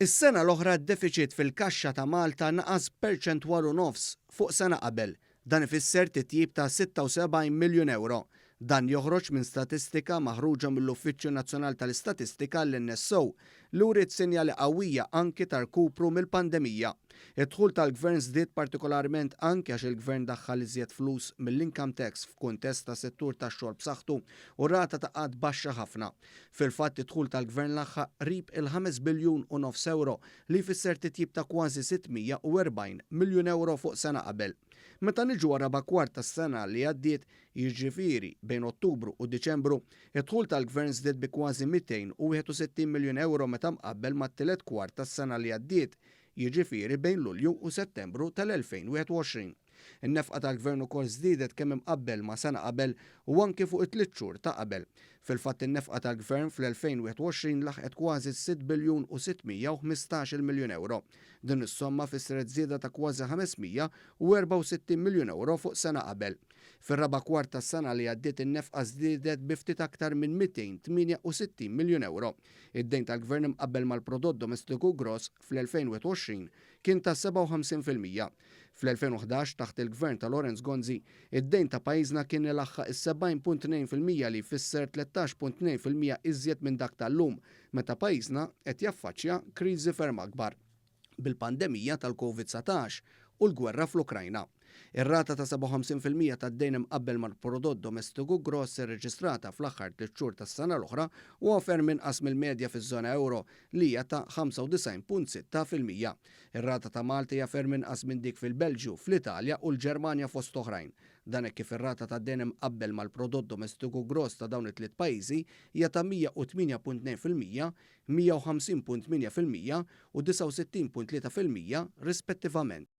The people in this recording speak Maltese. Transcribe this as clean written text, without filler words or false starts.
Is-sena l-oħra d-defiċit fil-kaxxa ta' Malta naqas b'perċentwal u nofs fuq sena qabel. Dan ifisser titjib ta' 76 miljun ewro. Dan joħroġ minn statistika maħruġa mill-Uffiċċju Nazzjonal tal-Istatistika, l-NSO, li wriet sinjali qawwija anki ta' rkupru mill-pandemija. Id-dħul tal-Gvern żdied partikolarment anki għax il-Gvern daħħal iżjed flus mill-income tax f'kuntest ta' settur tax-xogħol b'saħħtu u rata ta' qgħad baxxa ħafna. Fil-fatt id-dħul tal-Gvern laħaq qrib il-ħames biljun u nofs ewro li jfisser titjib ta' kważi 640 miljun ewro fuq sena qabel. Meta niġu għar-raba' kwart tas-sena li għaddiet, jiġifieri bejn Ottubru u Diċembru, id-dħul tal-Gvern żdied bi kważi 261 miljun ewro meta mqabbel mat-tielet kwart tas-sena li għaddiet, jiġifieri bejn Lulju u Settembru tal-2021. In-nefqa tal-Gvern ukoll żdiedet kemm imqabbel ma' sena qabel u anki fuq it-tliet xhur ta' qabel. Fil-fatt in-nefqa tal-Gvern fl-2021 laħqet kważi s-sitt biljun u 615-il miljun ewro. Din is-somma fissret żieda ta' kważi 564 miljun ewro fuq sena qabel. Fir-raba' kwart tas-sena li għaddiet in-nefqa żdiedet bi ftit aktar minn 268 miljun ewro. Id-dejn tal-Gvern imqabbel mal-prodott domestiku gross fl-2021 kien ta' 57%. Fl-2011, taħt il-Gvern ta' Lawrence Gonzi, id-dejn ta' pajjiżna kien ilaħħaq is-70.2% li jfisser 13.2% iżjed minn dak tal-lum meta pajjiżna qed jaffaċċja kriżi ferm akbar bil-pandemija tal-Covid 19 u l-gwerra fl-Ukrajna. Ir-rata ta' 57% tad-dejn imqabbel mal-prodott domestiku gross irreġistrata fl-aħħar tliet xhur tas-sena l-oħra huwa ferm inqas mill-medja fiż-żona ewro li hija ta' 95.6%. Ir-rata ta' Malta hija ferm inqas minn dik fil-Belġju, fl-Italja u l-Ġermanja fost oħrajn. Dan hekk kif ir-rata tad-dejn imqabbel mal-prodott domestiku gross ta' dawn it-tliet pajjiżi hija ta' 108.2%, 150.8% u 69.3% rispettivament.